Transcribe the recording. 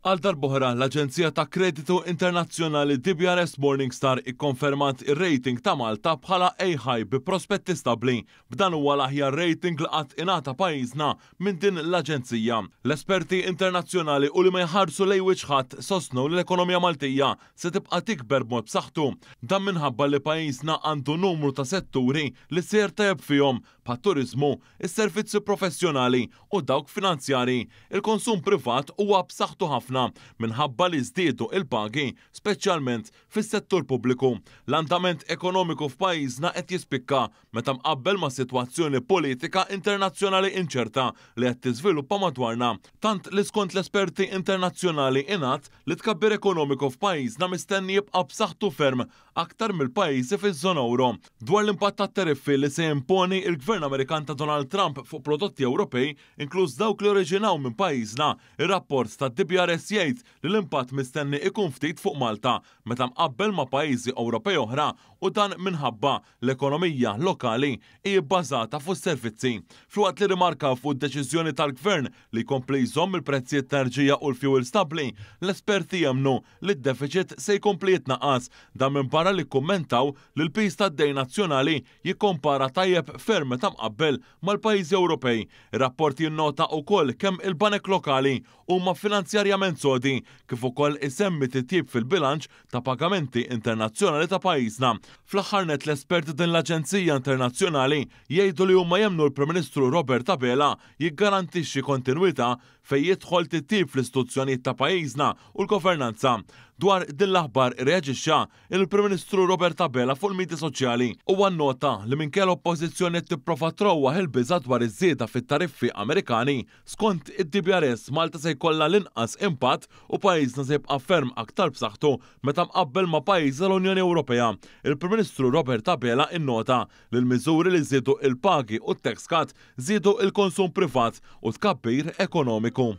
Għal darb'oħra, l-aġenzija ta' kreditu internazzjonali DBRS Morningstar ikkonfermat ir-rating ta' Malta bħala A High bi prospetti stabbli. B'dan huwa l-aħjar rating li qatt ingħata pajjiżna minn din l-aġenzija. L-esperti internazzjonali u li ma jħarsu lejn wiċċ ħadd sostnew li l-ekonomija Maltija se tibqa' tikber b'mod b'saħħtu. Dan minħabba li pajjiżna għandu numru ta' setturi li sejjer tajjeb fihom bħat-turiżmu, is-servizzi professjonali u dawk finanzjarji. Il-konsum privat huwa b'saħħtu ħafna minħabba li żdiedu il-pagi, speċjalment fis-settur pubbliku. L-andament ekonomiku f'pajjiżna qed jispikka meta mqabbel ma' sitwazzjoni politika internazzjonali inċerta li qed tiżviluppa madwarna. Tant li skont l-esperti internazzjonali ingħad li tkabbir ekonomiku f'pajjiżna mistenni jibqa' b'saħħtu ferm aktar mill-pajjiżi fiż-żona ewro. Dwar l-impatt tat-tariffi li se jimponi il-Gvern Amerikan ta' Donald Trump fuq prodotti Ewropej, inkluż dawk li oriġinaw minn pajjiżna, ir-rapport ta' DBRS jgħid li l-impatt mistenni ikun ftit fuq Malta meta mqabbel ma' pajjiżi Ewropej oħra u dan minħabba l-ekonomija lokali hi bbażata fuq servizzi. Filwaqt li rimarka fuq id-deċiżjoni tal-Gvern li jkompli jżomm il-prezzijiet ta' enerġija u l-fuel stabbli, l-esperti jemmnu li d-deficit se jkompli jitnaqqas. Dan minn barra li kummentaw li l-piż tad-dejn nazzjonali jikkompara tajjeb ferm meta mqabbel mal-pajjiżi Ewropej. Ir-rapport jinnota wkoll kemm il-banek lokali huma finanzjarjament sodi, kif ukoll isemmi titjib fil-bilanċ ta' pagamenti internazzjonali ta' pajjiżna. Fl-aħħar nett, l-esperti din l-Aġenzija Internazzjonali jgħidu li huma jemmnu l-Prim Ministru Robert Abela jiggarantixxi kontinwità fejn jidħol titjib fl-istituzzjonijiet ta' pajjiżna u l-governanza. Dwar din l-aħbar irreaġixxa il-Prim Ministru Robert Abela fuq il-midja soċjali. Huwa nnota li minkejja l-Oppożizzjoni qed tipprova trowwaħ il-biża' dwar iż-żieda fit-tariffi Amerikani, skont id-DBRS Malta se jkollha l-inqas impatt u pajjiżna se jibqa' ferm aktar b'saħħtu meta mqabbel ma' pajjiżi tal-Unjoni Ewropea. Il-Prim Ministru Robert Abela innota li l-miżuri li żiedu il-pagi u t-tax cut żiedu il-konsum privat u tkabbir ekonomiku.